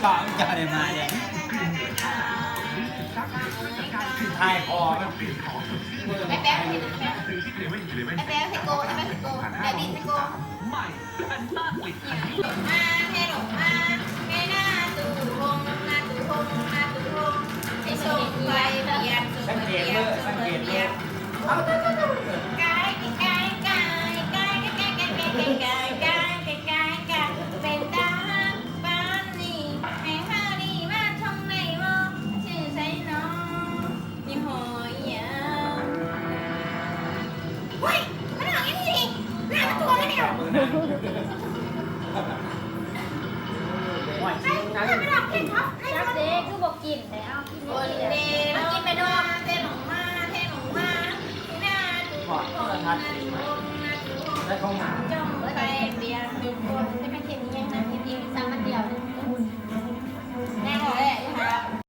ກໍຈະໄດ້ມາແລ້ວ ຖ່າຍພໍ ໄອ້ແປ້ວ ໄອ້ແປ້ວ ໄອ້ແປ້ວ ໃສ່ໂກ ໄອ້ແປ້ວ ໃສ່ໂກ ໄອ້ດິນ ໃສ່ໂກ ມາແທ້ລົງມາ ແມ່ນາຕູ້ຫົງ ນາຕູ້ຫົງ ນາຕູ້ຫົງ ໃຫ້ສົ່ງໄປວຽກ ສົ່ງໄປວຽກ ສົ່ງໄປວຽກ ກາຍ ກາຍ ກາຍ ເປັນຕາຮັກປານນີ້ ໃຫ້ເຮົານີ້ມາຊົມໄດ້ບໍ່ ຊື່ໃສນໍ ມີຫໍ່ອີ່ຫຍັງ ໂອ້ຍ ມັນອອກອີ່ຫຼີນີ້ ໜ້າມັນຖ້ວມແລ້ວນີ້ ໂອ້ຍ ມັນອອກເພງເນາະ ຈັກເດ້ ຄືບໍ່ກິນໄດ້ ເອົາກິນແດ່ ມາກິນໄປເນາະ ແຕ່ລົງມາ ແຕ່ລົງມາ ໜ້າຕູ້ຫົງ ໜ້າຕູ້ຫົງ ໜ້າຕູ້ຫົງ ໄດ້ຂອງຫາ